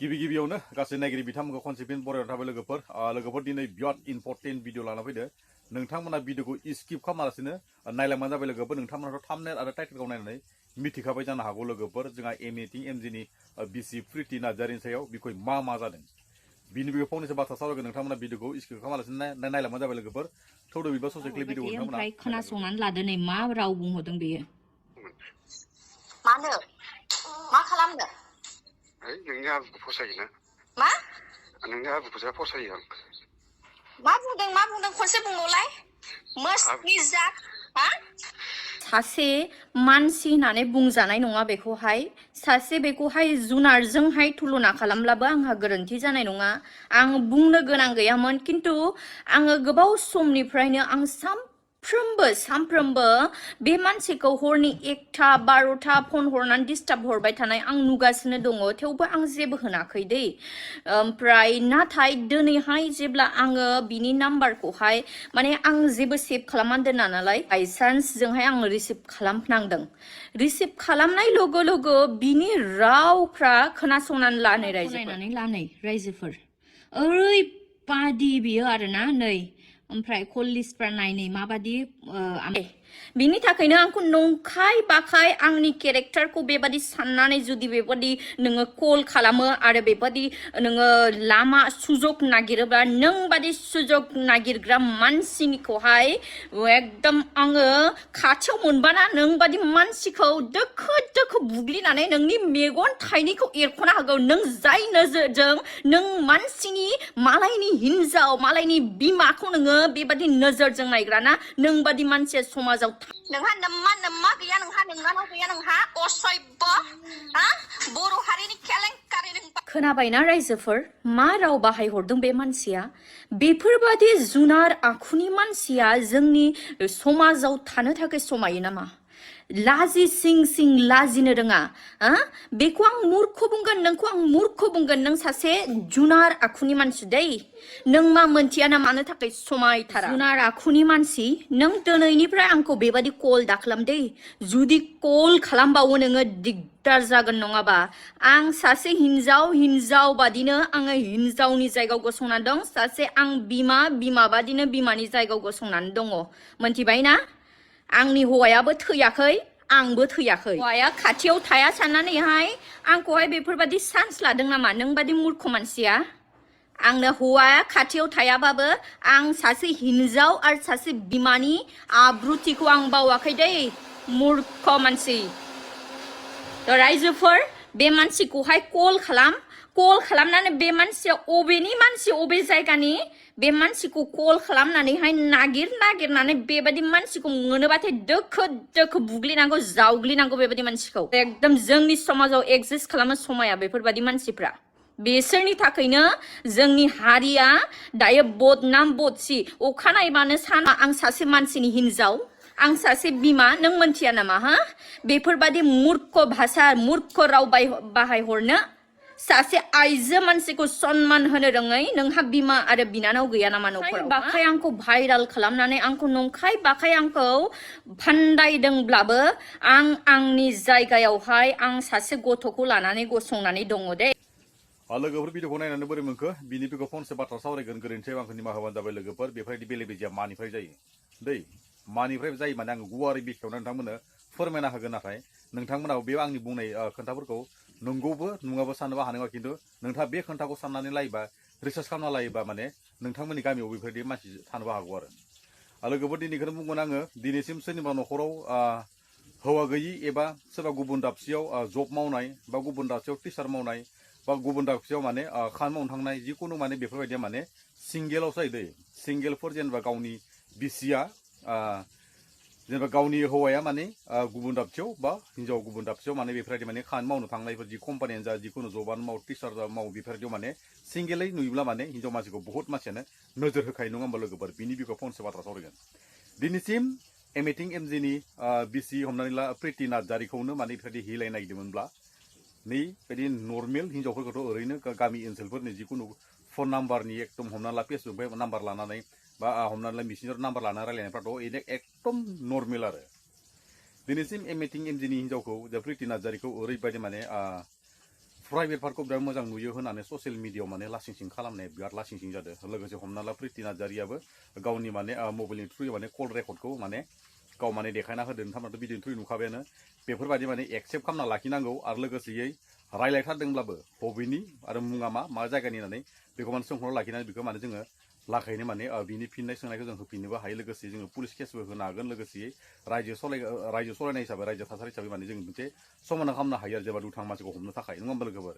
गिबियावनो गासै नायगिरि बिथांमोनखौ खनसेफिन बरायना थाबाय लोगोफोर दिनै बिराद इम्पर्टेन्ट भिडिअ लाना फैदो नोंथांमोना भिडिअखौ स्किप खालामालासिनो नायलांबानो जाबाय लोगोफोर नोंथांमोनाथ' थाम्बनेल आरो टाइटेलखौ नायनानै मिथिखाबाय जानो हागौ लोगोफोर जोंहा एमएटिं एमजिनि बिसि प्रिति नार्जारिनि सायाव बिखय मा जादों बिनि बिखौ फंनैसो बाथ्रा सावरायगोन नोंथांमोना भिडिअखौ स्किप खालामालासिनो नायलांबानो जाबाय लोगोफोर थौदो बिबा ससे क्लिप भिडिअ नोंथांमोना ओमफ्राय खोनासंनानै लादो नै मा राव बुंहरदों बेयो मानो मा खालामनो नोंनि आबुखौ फसायोना मा नोंनि आबुखौ जा फसायो आं मा बुंदों खनसे बुंबावलाय मस्टनि जा हा सासे मानसि होननानै बुंजानाय नङा बेखौहाय सासे बेखौहाय जुनारजोंहाय तुलना खालामब्लाबो आंहा गोरोन्थि जानाय नङा आं बुंनो गोनां गैयामोन किन्तु आङो गोबाव समनिफ्रायनो आं सामफ्रोमबो बे मानसिखौ हरनि 1टा 12टा फन हरनानै डिस्टार्ब हरबाय थानाय आं नुगासिनो दङ थेवबो आं जेबो होनाखै दै ओमफ्राय नाथाय दिनैहाय जेब्ला आङो बिनि नाम्बारखौहाय माने आं जेबो सेभ खालामनानै दोना नालाय बायसान्स जोंहाय आं रिसिभ खालामनांदों रिसिभ खालामनाय लोगो बिनि रावफ्रा खोनासंनानै लानै रायजोफोर ओरैबादि बियो आरोना नै ओमफ्राय कल लिस्टफ्रा नायनै माबादि बिनि थाखायनो आंखौ नंखाय बाखाय आंनि केरेक्टारखौ बेबादि साननानै जुदि बेबादि नोङो कल खालामो आरो बेबादि नोङो लामा सुजग नागिरोब्ला नों बादि सुजग नागिरग्रा मानसिनिखौहाय एकदम आङो खाथियाव मोनबाना नों बादि मानसिखौ दोखो बुग्लिनानै नोंनि मेगन थाइनैखौ एरख'ना होगौ नों जाय नोजोरजों नों मानसिनि मालायनि हिन्जाव मालायनि बिमाखौ नोङो बेबादि नोजोरजों नायग्राना नों बादि मानसिया समाजाव नोंहा नम्मा गैया नोंनाव गैया नोंहा असभ्य हा बर' हारिनि केलेंकारि खोनाबायना रायजोफोर मा राव बाहायहरदों बे मानसिया बेफोरबादि जुनार आखुनि मानसिया जोंनि समाजाव थानो थाखाय समायो नामा लाजि सिं लाजिनो रोङा बेखौ आं मुर्ख बुंगोन नोंखौ आं मुर्ख बुंगोन नों सासे जुनार आखुनि मानसि दै नों मा मोनथिया ना मानो थाखाय समायथारा जुनार आखुनि मानसि नों दिनैनिफ्राय आंखौ बेबादि कल दाखालाम दै जुदि कल खालामबावो नोङो दिगदार जागोन नङाबा आं सासे हिन्जाव बादिनो आङो हिन्जावनि जायगायाव गसंनानै दं सासे आं बिमा बादिनो बिमानि जायगायाव गसंनानै दङ मोनथिबाय ना आंनि हौवायाबो थैयाखै आंबो थैयाखै हौवाया खाथियाव थाया साननानैहाय आंखौहाय बेफोरबादि चान्स लादों नामा नों बादि मुर्ख मानसिया आंनो हौवाया खाथियाव थायाबाबो आं सासे हिन्जाव आरो सासे बिमानि आब्रुथिखौ आं बावाखै दै मुर्ख मानसि रायजोफोर बे मानसिखौहाय कल खालामनानै बे मानसिया अबेनि मानसि अबे जायगानि बे मानसिखौ कल खालामनानैहाय नागिरनानै बेबादि मानसिखौ मोनोबाथाय दोखो बुग्लिनांगौ जावग्लिनांगौ बेबादि मानसिखौ एकदम जोंनि समाजाव एक्जिस्ट खालामनो समाया बेफोरबादि मानसिफ्रा बेसोरनि थाखायनो जोंनि हारिया दायो बदनाम बदसि अखानायबानो साना आं सासे मानसिनि हिन्जाव आं सासे बिमा नों मोनथिया नामा हा बेफोरबादि मूर्ख भाषा मूर्ख राव बाहायहरनो सासे आइजो मानसिखौ सन्मान होनो रोङै नोंहा बिमा आरो बिनानाव गैया नामा न'खराव बाखाय आंखौ भाइराल खालामनानै आंखौ नंखाय बाखाय आंखौ फान्दायदोंब्लाबो आं आंनि जायगायावहाय आं सासे गथ'खौ लानानै गसंनानै दङ दे लोगोफोर भिडिअखौ नायनानै बोरै मोनखो बिनि बिखौ फंसे बाथ्रा सावरायगोन गोरोन्थियाव आंखौ निमाहा होबानो जाबाय लोगोफोर बेफोरबायदि बेले बेजेया मानिफ्राय जायो दै मानिफ्राय जायो माने आङो गुवारै बेखेवना नोंथांमोननो फोरमायना होगोन नाथाय नोंथांमोनाव बे आंनि बुंनाय खोथाफोरखौ नंगौबो नङाबो साननोबो हानाय खिन्थु नोंथाङा बे खोथाखौ साननानै लायोबा रिसार्च खालामना लायोबा माने नोंथांमोननि गामियाव बेफोरबायदि मानसि थानोबो हागौ आरो लोगोफोर दिनैखौनो बुंगोन आङो दिनैसिम सोरनिबा न'खराव हौवा गैयि एबा सोरबा गुबुन दाबसेयाव जब मावनाय बा गुबुन दाबसेयाव टिचार मावनाय बा गुबुन दाबसेयाव माने खामानि मावनो थांनाय जिखुनु माने बेफोरबायदिया माने सिंगेलावसो जायो दै सिंगेलफोर जेनेबा गावनि बिसिया जेनेबा गावनि हौवाया माने गुबुन दाबसेयाव बा हिन्जाव गुबुन दाबसेयाव माने बेफोरबायदि माने खामानि मावनो थांनायफोर जि कम्पानियानो जा जिखुनु जबानो माव टिचार माव बेफोरबायदियाव माने सिंगेलै नुयोब्ला माने हिन्जाव मानसिखौ बहुत मानसियानो नोजोर होखायो नङा होमबा लोगोफोर बिनि बिखौ फंसे बाथ्रा सावरायगोन दिनैसिम एमएटिं एमजिनि बिसि हमनानै ला प्रिति नार्जारिखौनो माने बेफोरबायदि हिलाय नागिरदोंमोनब्ला नै बायदि नर्मेल हिन्जावफोरखौथ' ओरैनो गामि ओनसोलफोरनि जिखुनु फन नाम्बारनि एकदम हमना ला फेसबुकनिफ्राय नाम्बार लानानै बा हमनानै ला मेसेन्जार नाम्बार लानानै रायलायनायफ्राथ' एकदम नर्मेल आरो दिनैसिम एमएटिं एमजिनि हिन्जावखौ प्रिति नार्जारिखौ ओरैबायदि माने प्राइभेट पार्टखौ बिराद मोजां नुयो होननानै ससियेल मिडियायाव माने लासिंसिं खालामनाय बिराद लासिंसिं जादों लोगोसे हमना ला प्रिति नार्जारियाबो गावनि माने मबाइलनि थ्रुयै माने कल रेकर्डखौ माने गाव माने देखायना होदों नोंथांमोनाथ' भिडिअनि थ्रुयै नुखाबायानो बेफोरबायदि माने एक्सेप्ट खालामना लाखिनांगौ आरो लोगोसेयै रायलायथारदोंब्लाबो बबेनि आरो मुङा मा जायगानि होननानै बेखौ माने सोंहरना लाखिनानै बेखौ माने जोङो लाखायनो माने बिनि फिननाय सोंनायखौ जों होफिननोबो हायो लोगोसे जोङो पुलिस केसबो होनो हागोन लोगोसेयै रायजो सलायनाय हिसाबै रायजो थासारि हिसाबै माने जों मोनसे समाधान खालामनो हायो आरो जेनेबा दुथां मानसिखौ हमनो थाखाय नङा होमबा लोगोफोर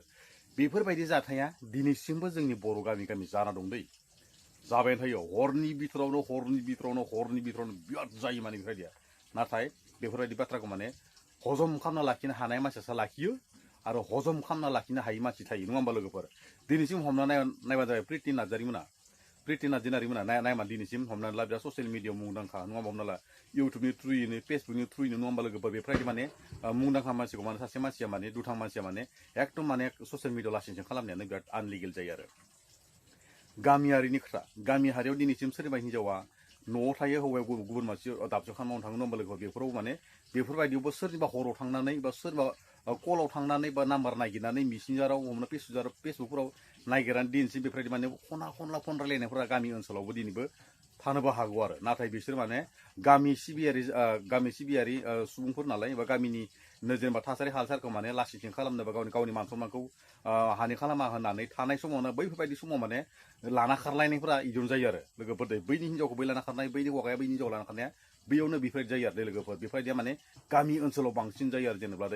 बेफोरबायदि जाथाया दिनैसिमबो जोंनि बर' गामि जाना दं दै जाबाय थायो हरनि बिथोरावनो बिराद जायो माने बेफोरबायदिया नाथाय बेफोरबायदि बाथ्राखौ माने हजम खालामना लाखिनो हानाय मानसियासो लाखियो आरो हजम खालामना लाखिनो हायि मानसि थायो नङा होमबा लोगोफोर दिनैसिम हमना नायबा जाबाय प्रिति नार्जारिमोना नायमा दिनैसिम हमनानै ला बिराद ससियेल मिडियायाव मुंदांखा नङा होमबा हमना ला इउटुबनि थ्रुयैनो फेसबुकनि थ्रुयैनो नङा होमबा लोगोफोर बेफोरबायदि माने मुंदांखा मानसिखौ माने सासे मानसिया माने दुथां मानसिया माने एकदम माने ससियेल मिडियायाव लासिंसिं खालामनायानो बिराद आनलिगेल जायो आरो गामियारिनि खोथा गामियारियाव दिनैसिम सोरनिबा हिन्जावा न'आव थायो हौवाया गुबुन मानसि दाबसेयाव खामानि मावनो थाङो नङा होमबा लोगोफोर बेफोराव माने बेफोरबायदियावबो सोरनिबा हराव थांनानै बा सोरबा कलाव थांनानै बा नाम्बार नागिरनानै मेसेन्जाराव हमना फेसबुकफोराव नागिरनानै दिनैसिम बेफोरबायदि माने खना फन रायलायनायफोरा गामि ओनसोलावबो दिनैबो थानोबो हागौ आरो नाथाय बिसोर माने गामि सिबियारि सुबुंफोर नालाय एबा गामिनि जेनेबा थासारि हालसालखौ माने लासिंसिं खालामनोबा गावनि मान सन्मानखौ हानि खालामा होननानै थानाय समावनो बैफोरबायदि समाव माने लाना खारलायनायफोरा इयुन जायो आरो लोगोफोर बैनि हिन्जावखौ बै लाना खारनाय बैनि हौवाया बैनि हिन्जाव लाना खारनाया बैयावनो बेफोरबायदि जायो आरो लोगोफोर बेफोरबायदिया माने गामि ओनसोलाव बांसिन जायो आरो जेनेबा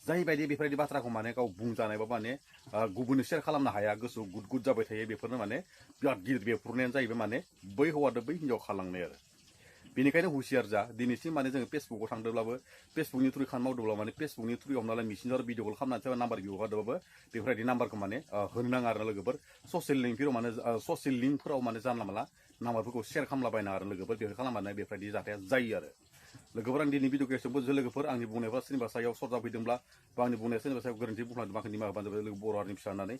जायबायदि बेफोरबायदि बाथ्राखौ माने गाव बुंजानायबा माने गुबुननो शेयार खालामनो हाया गोसोआव गुद जाबाय थायो बेफोरनो माने बिराद गिदिर बेफ्रुनायानो जाहैबाय माने बै हौवादो बै हिन्जाव खारलांनाय आरो बेनिखायनो हुसियार जा दिनैसिम माने जोङो फेसबुकाव थांदोंब्लाबो फेसबुकनि थ्रुयै खामानि मावदोंब्ला माने फेसबुकनि थ्रुयै हमना ला मेसेन्जार भिडिअ कल खालामनानै सोरबा नाम्बार बिहरदोंबाबो बेफोरबायदि नाम्बारखौ माने होनो नाङा आरो लोगोफोर ससियेल लिंकफोराव माने जानला मानला नाम्बारफोरखौ शेयार खालामलाबायना आरो लोगोफोर बेफोर खालामबानो बेफोरबायदि जाथाया जायो आरो लोगोफोर आं दिनै भिडिअ गेसआवबो लोगोफोर आंनि बुंनायफ्रा सोरनिबा सायाव सरजा फैदोंब्ला बा आंनि बुंनाया सोरनिबा सायाव गोरोन्थि बुंफ्लांदोंबा आंखौ निमाहा होबानो जाबाय लोगो बर' हारिनि फिसा होननानै